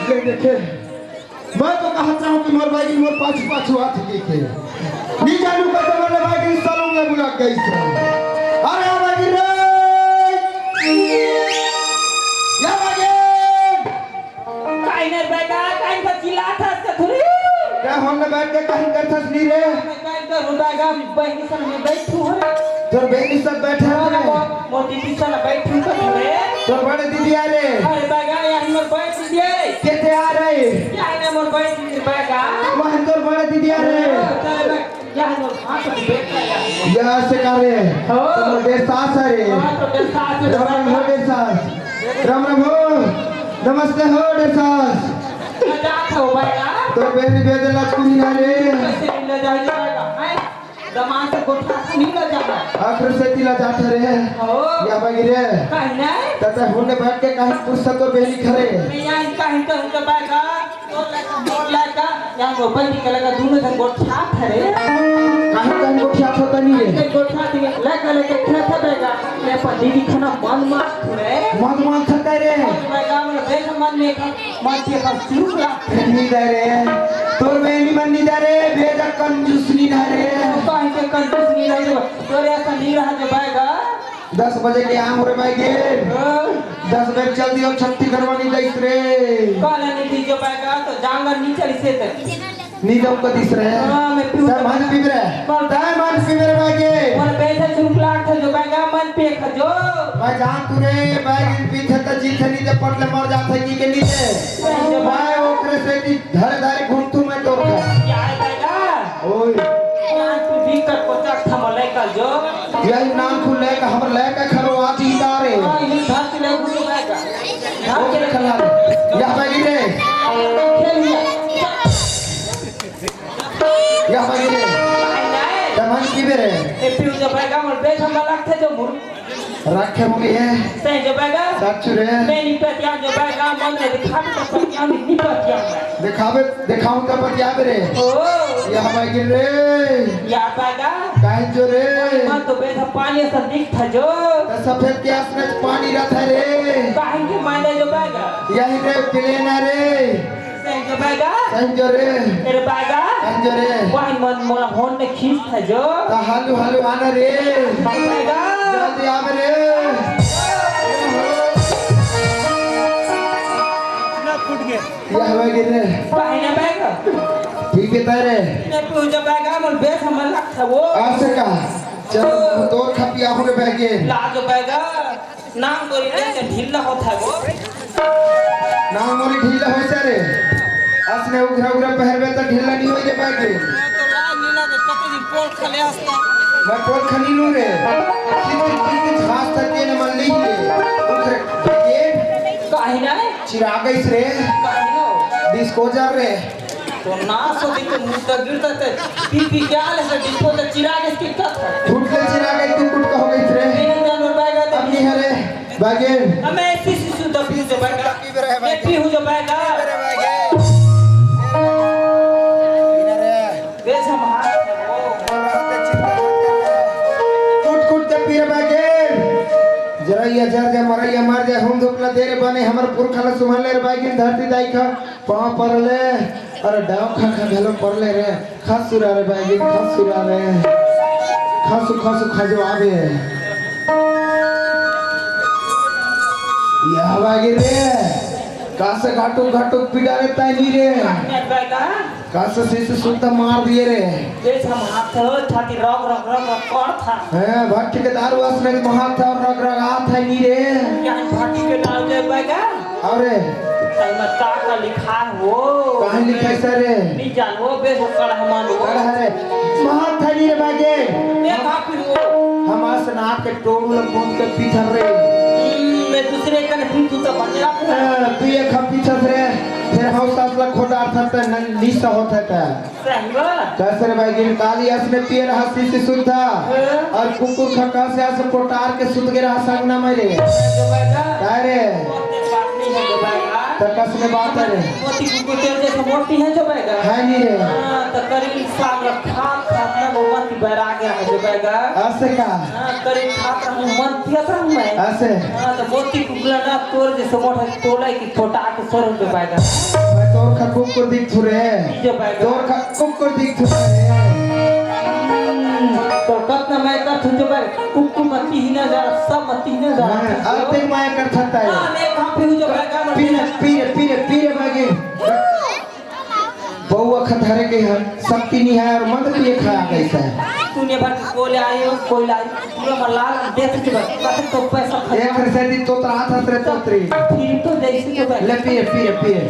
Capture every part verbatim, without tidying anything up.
ले देखे, मैं तो कहत रहूं कि मोर बैगिन मोर पाछू पाछू आत हे कहिके। नी जानू कते मोर बैगिन सलून ले बुला गइस। अरे आ बैगिन रे! या बैगिन! काहे न बैगा, काहे न चिल्लात हस कथुरी? का होन ले बैठ के काहे करथस नी रे? मैं काहे कर बैगा, बहिनी सन में बैठू हूं। तोर बहिनी सब बैठे हवे। मोर दीदी सन बैठू कथुरे। तोर बड़े दीदी आ रे। अरे बैगा, या मोर बड़े दीदी आ रे। केते आ रे? या ने मोर बड़े दीदी बैगा। वह तोर बड़े दीदी आ रे। अरे बैगा, या मोर हाथ में बैठ गया। या से का रे? हो। तोर डेढ़ सास आ रे। हां, तो डेढ़ सास है। राम राम हो डेढ़ सास। राम राम हो। नमस्ते हो डेढ़ सास। ले जात हो बैगा। तोर बहिनी भेजे ला कुनी ना रे। कैसे ले जाए बैगा? हैं? दमाद से गोठा से नहीं ले जाना। आखिर से तिला जात रे। हो। या बैगिन रे। काहे ना? तते होने बैठ के काहे पूछत तोर बहिनी खरे? मैं या काहे तो उनका बैगा। तोर लइका, मोर लइका, या मोर बहिनी के लइका, दोनों झन गोठा खरे। काहे काहे गोठा होता नहीं है? काहे गोठा दिए, लइका लेके खेत बैगा। मैं पर दीदी खाना मन मार रे। मन मन थका रे। बैगा, मैं देख मन में खा। मत के बस चुप रह। नी दे रे। तोर बहिनी मन नी दे रे, भेजा कंजूस नी दे रे। काहे के कंजूस नी दे रे? तोरे असन नी रहा जो बैगा। दस बजे के आम रे बैगिन। हां। दस बजे चल दियो, छत्तीसगढ़ वाली दइस रे। काला नी दी जो बैगा, तो जांगर नी चली से ते। नी दम कदिस रे। हां, मैं पीऊ तै मन पीबे रे। पर तै मन पीबे रे बैगिन। पर बैठे चुप लाग थे जो बैगा, मन पे खजो। मैं जान तू रे, बैगिन पीथे त जीथे, नी ते पट ले मर जाथे की के नी ते। सही जो मैं ओकरे सेती धरे धरे घूमथू मैं तोर घर। या रे बैगा। ओए। नानकुन दिक्कत को चक थम लेकर जो। यही नानकुन लेकर, हमर लेकर खरो आती तारे। हां, ये धर के ले घूम बैगा। धर के ओकरे ले खला। या बैगिन रे। खेल लिया। या बैगिन रे। नहीं, नहीं। तमन की बेरे। ए, पीऊ जो बैगा, मोर बेच हम लगथे जो मुर। रखे मुड़ी है। सही जो बैगा। सच रे। मैं नी पतिया जो बैगा, मन में दिखा के पतिया, नी पतिया। दिखावे, दिखाऊं तो पतिया बेरे। ओ। या बैगिन रे। या बैगा। काहे जो रे। मन तो बेच पानी सा दिख था जो। तो सफेद गैस में पानी रहता रे। काहे के मायने जो बैगा। यही रे, प्लेन रे। सही जो बैगा। सही जो रे। तेरे बैगा। सही जो रे। वाह, मन मोला होन में खींच था जो। ता हालू हालू आना रे। बैगा। जल्दी आवे रे। ना फूट गया। यह बैगिन रे। काहे ना बैगा। ठीक है तारे। मैं पूछो बैगा, मोर बेस हमर लग था वो। ऐसे का? चल, तो खपिया हो रे बैगिन। ला जो बैगा। नाम मोरी देख के ढीला होत हे वो। नाम मोरी ढीला होइस रे। असने उघरा उघरा पहरबे त ढीला नी होई रे बैगिन। तो लाज नी लगे, कते दिन पोल खले हस्ता। मैं पोल खनी नू रे। कित कित कित कित खास थके ने मन ली रे। उघरे बैगिन। काहे ना? चिराग इस रे। काहे ना? डिस्को जर रे। तो नास होती तो मुद्दा गिरता ते पी पी के आले से डिस्को ते चिराग इसकी कथा। फुट ले चिराग है, तू कुट का हो गई रे। मेरे जानवर बैगा ते अब नहीं है रे, बैगिन। अब मैं ऐसी शिशु दबी जो बैगा। ये पी हूँ जो बैगा। बेस हम हाथ कुट कुट के पी रे बैगिन। जरैया जर जा, मरैया मर जा, हम धुपला दे रे बने, हमर पुरखा ला सुमन ले रे बैगिन, धरती दाई खा। पाँव परले, अरे डाव खा खा घलो परले रे। खसुरा रे बैगिन, खसुरा रे। खसु खसु खजवावे। या बैगिन रे, कासे घाटू घाटू पिटा रे तैनी रे। कासे शिशु सुद्धा मार दिए रे। देख हम हाथ हो, छाती रग रग रग रग करत हे। हैं, भट्टी के दारू असने के हाथ और रग रग हाथ है नी रे। या भट्टी के दारू दे बैगा। अरे। एमे का का लिखा हो? काहे लिखा है सर रे? नी जान वो बे, वो कड़ा हमान वो। कड़ा है रे। महाथनी रे बागे। ये का फिर वो? हम आस नाक के टोड़ू ल कूद के पीछर रे। हम्म, मैं दूसरे कने फिर तू तो बन जा। हाँ, तू ये खा पीछर रे। फिर हम सास ला खोदा अर्थात न-, निशा होता था। सही बा। कस रे बागे, काली असने पिए रहा शीशी सुद्धा। हाँ। और कुकुर खका से आस कोटार के सुत गे रहा संगना में रे। जो बैठा। काय रे? बात नहीं है जो बैठा। त कस में बात है रे? मोती कुकुर तेल जैसे मोटी है जो बैठा। है नहीं रे। हाँ, तो करीब साल रखा, खा, मोमबत्ती बैराग आगे जो बैगा। असे का? हाँ, करे खात रहूं, मन पियत रहूं मैं। असे? हाँ, तो मोती कुकुला ना तोर जैसे मोटा तोला की फोटा के सोर हो बैगा। मैं तोर खा कुकुर दिख थु रे। जो बैगा। तोर खा कुकुर दिख थु रे। हम्म, तो कतना मैं कर थु जो बैगा। कुकुर मती ही ना जा, सब मती ही ना जा। हाँ, अब तक मैं कर थकता है। हाँ, मैं कहाँ पे हूँ जो बैगा, मैं पी रे, पी रे, पी रे, पी रे, बैगे। बउवा खतहरे के ह शक्ति निहाय अउ मद पिए खा गइस हे। तूने भर कोले आए हो, कोई लाई, पूरा मल्ला देख के बस, बस तो पैसा खर्च। एक सेती तोतरा हाथ हंस रे तोतरी। फिर तो जैसे तो बैठ। ले पिए, पिए, पिए।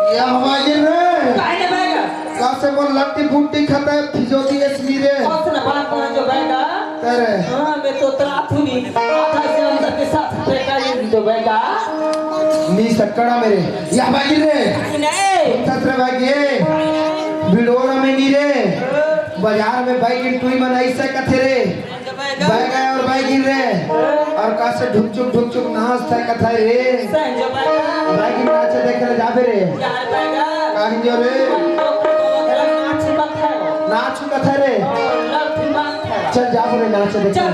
ये हमारे रे। काहे ने बैगा? कासे मोर लट्टी फुट्टी खतहरे फिजोती एस नी रे। कौन से ना बात कौन जो बैगा? अरे। हाँ, मैं तो तोतरा थू नी। आधा से अंदर के साथ फेंका ये जो बैगा। नी सकड़ा मेरे। या बागी रे। नहीं। तत्र बागी। बिडोरा में नी रे। बाजार में बागी टुई मन ऐसा कथे रे। जो बैगा। बैगा और बागी रे। और कासे ढुकचुक ढुकचुक नाचथे कथे रे। सही जो बैगा। बागी नाचे देखे ले जाबे रे। यार बैगा। काहे जो रे। नाच मत है। नाच कथे रे। लव फिल्म चल जा बोले नाच देख। चल।